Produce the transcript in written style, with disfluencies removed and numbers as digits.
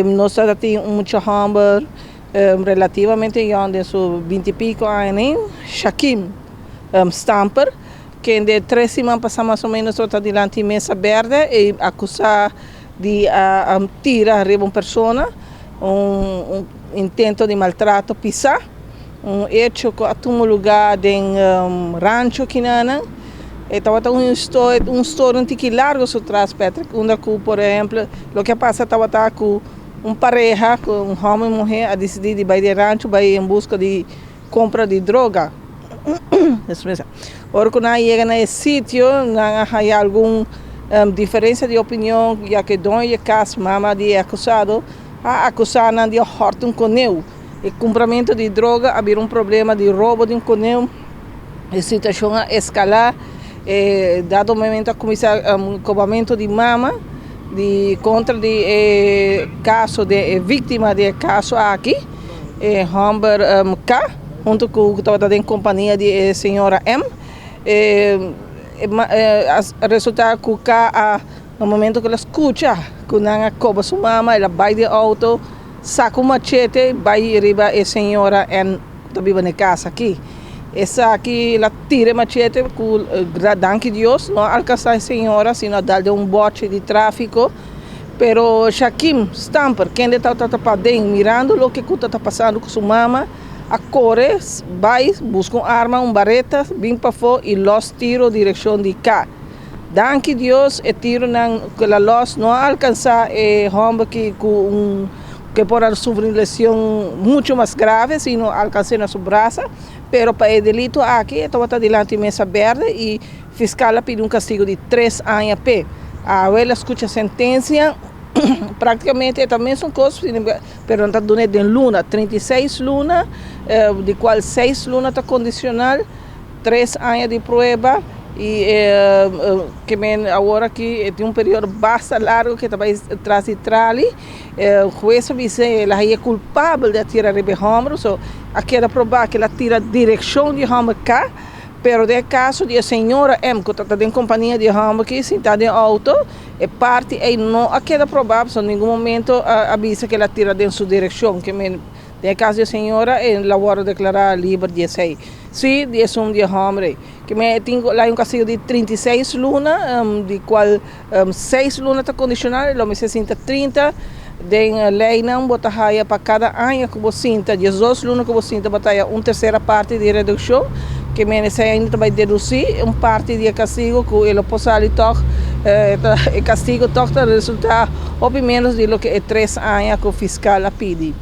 Nos tabatin un mucha hòmber relativamente yòn den su binti piko añanan, Shakim Stamper, kende tres siman pasá mas o ménos tabata dilanti mesa bèrdè i akusá di a tira riba un persona, un intento di maltrato pisá, un echo ku a tuma lugá den rancho kinanan. E tabata un historia un storia un tiki largo su tras Patrick unda cu por ehemplo loke a pasa tabata cu un pareha cu un homber y muher a dicidi di bay den rancho bay en busca di compra di droga ora cu nan a yega na e sitio nan a haya algun diferencia di opinion ya cu e doño di e cas mama di e acusado a acusa nan di a horta un coneu. E kumpramentu di droga a bira un problema di robo di un koneu. E situashon a eskalá. E dado momento a kuminsá kobamentu di mama di kontra di e kaso di e víktima di e kaso aki, e hòmber K, huntu ku tabata den kompania di e señora M. E a resultá ku K a na momento ku el a skucha ku nan a koba su mama el a bai den outo. Saca un machete bay riba e señora en ta biba na e casa aki. Esaki la tira e machete cu danki Dios no a alcansa e señora sino a dal den un bochi di trafico. Pero Shakim Stamper kende tabata paden mirando loke cu ta pasando cu su mama a core bay busca un arma un bareta bin pafo y los tiro direccion di ca. Danki Dios e tironan ku el a lòs no a alkansá e hòmber ki ku un ke por a sufri un lesion muchu mas grave sino a alkans'é na su brasa, pero pa e delito aki e tabata dilanti mesa bèrdè i fiskal a pidi un kastigu di tres aña p'e. Awe el a skucha sentensia praktikamente e ta mesun kos pero nan ta dun'é den luna, 36 luna di kual seis luna ta kondisional. Tres aña di prueba y ke men awor aki e tin un periodo basta largo ke ta bay tras di trali. E hues a bisa el a haye culpabel di a tira riba e homber, so a keda proba ke el a tira direccion di e homber ka, pero den e caso di e señora M cu ta den compania di e homber aki sinta den auto, e parti ey no a keda proba pasobra ningun momento a bisa ke el a tira den su direccion. Ke men den e caso di e señora el a wordo declara liber di esey. Sí, di esun di e hòmber ei. Ke men e tin ku lai un kastigu di 36 luna, di kual seis luna ta kondishonal, i lo mester sinta 30. Den leinan bo ta haya pa kada aña ku bo sinta, 12 luna ku bo sinta, bo ta haya un tersera parti di redukshon. Ke men esei ainda ta bai dedusí un parti di e kastigu ku e lo por sali tòg, e kastigu tòg ta resultá hopi ménos di loke e tres aña ku fiskal a pidi.